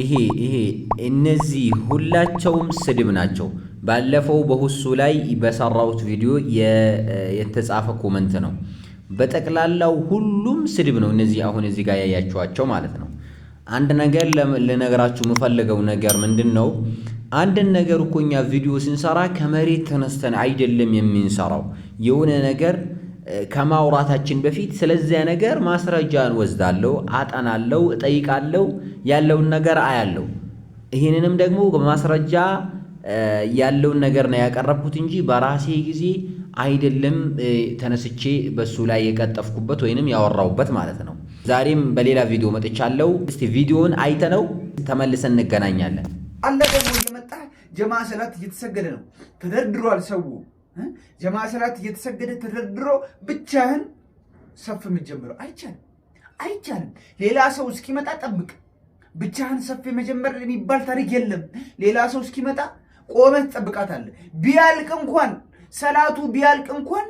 ይሄ እነዚህ ሁላቸውም ስድብ ናቸው። ባለፈው በሁሱ ላይ በሰራሁት ቪዲዮ የተጻፈ comment ነው። በጠቅላላው ሁሉም ስድብ ነው። እነዚህ አሁን እዚህ ጋር ያያችኋቸው ማለት ነው። አንድ ነገር ልነግራችሁ የምፈልገው ነገር ምንድን ነው? አንድን ነገር እኮ እኛ ቪዲዮ ስንሰራ ከመሬት ተነስተን አይደለም የምንሰራው። የሆነ ነገር ከማውራታችን በፊት ስለዚያ ነገር ማስረጃ እንወስዳለሁ፣ አጠናለሁ፣ እጠይቃለሁ፣ ያለውን ነገር አያለሁ። ይህንንም ደግሞ በማስረጃ ያለውን ነገር ነው ያቀረብኩት እንጂ በራሴ ጊዜ አይደለም ተነስቼ በሱ ላይ የቀጠፍኩበት ወይንም ያወራሁበት ማለት ነው። ዛሬም በሌላ ቪዲዮ መጥቻለሁ። እስቲ ቪዲዮውን አይተነው ተመልሰን እንገናኛለን። አለ ደግሞ እየመጣ ጀማ ሰላት እየተሰገደ ነው፣ ተደርድሯል። ሰው ጀማ ሰላት እየተሰገደ ተደርድሮ ብቻህን ሰፍ የምትጀምረው አይቻልም፣ አይቻልም። ሌላ ሰው እስኪመጣ ጠብቅ። ብቻህን ሰፍ የመጀመር የሚባል ታሪክ የለም። ሌላ ሰው እስኪመጣ ቆመህ ትጠብቃታለህ። ቢያልቅ እንኳን ሰላቱ ቢያልቅ እንኳን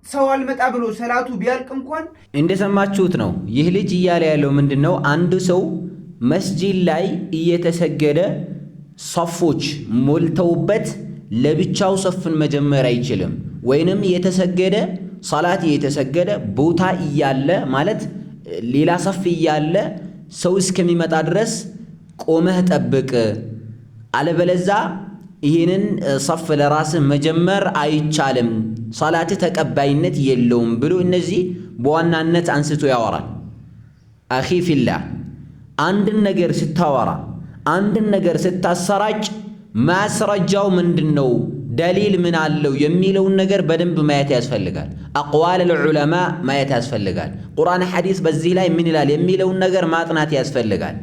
ሰው አልመጣ ብሎ ሰላቱ ቢያልቅ እንኳን እንደሰማችሁት ነው። ይህ ልጅ እያለ ያለው ምንድን ነው? አንድ ሰው መስጂድ ላይ እየተሰገደ ሰፎች ሞልተውበት ለብቻው ሰፍን መጀመር አይችልም። ወይንም የተሰገደ ሰላት እየተሰገደ ቦታ እያለ፣ ማለት ሌላ ሰፍ እያለ፣ ሰው እስከሚመጣ ድረስ ቆመህ ጠብቅ፣ አለበለዛ ይህንን ሰፍ ለራስህ መጀመር አይቻልም፣ ሰላትህ ተቀባይነት የለውም ብሎ እነዚህ በዋናነት አንስቶ ያወራል። أخي في الله፣ አንድን ነገር ስታወራ፣ አንድን ነገር ስታሰራጭ ማስረጃው ምንድን ነው፣ ደሊል ምን አለው የሚለውን ነገር በደንብ ማየት ያስፈልጋል። أقوال العلماء ማየት ያስፈልጋል። ቁርአን ሐዲስ በዚህ ላይ ምን ይላል የሚለውን ነገር ማጥናት ያስፈልጋል።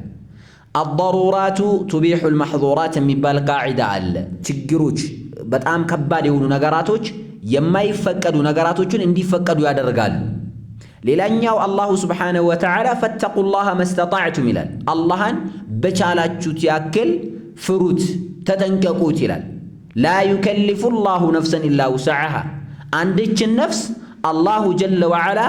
الضرورات تبيح المحظورات የሚባል ቃዒዳ አለ። ችግሮች፣ በጣም ከባድ የሆኑ ነገራቶች የማይፈቀዱ ነገራቶችን እንዲፈቀዱ ያደርጋሉ። ሌላኛው الله سبحانه وتعالى فاتقوا الله ما استطعتم ይላል። አላህን በቻላችሁት ያክል ፍሩት፣ ተጠንቀቁት ይላል። لا يكلف الله نفسا إلا وسعها፣ አንድችን ነፍስ الله جل وعلا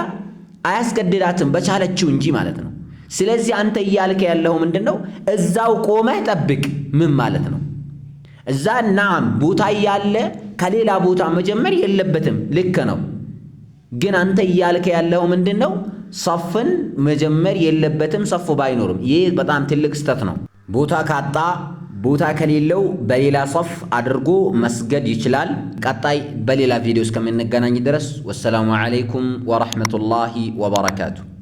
አያስገድዳትም በቻለችው እንጂ ማለት ነው። ስለዚህ አንተ እያልከ ያለው ምንድን ነው? እዛው ቆመህ ጠብቅ። ምን ማለት ነው? እዛ نعم ቦታ እያለ ከሌላ ቦታ መጀመር የለበትም። ልክ ነው። ግን አንተ እያልከ ያለው ምንድን ነው? ሰፍን መጀመር የለበትም ሰፉ ባይኖርም። ይህ በጣም ትልቅ ስህተት ነው። ቦታ ካጣ፣ ቦታ ከሌለው በሌላ ሰፍ አድርጎ መስገድ ይችላል። ቀጣይ በሌላ ቪዲዮ እስከምንገናኝ ድረስ والسلام عليكم ورحمة الله وبركاته።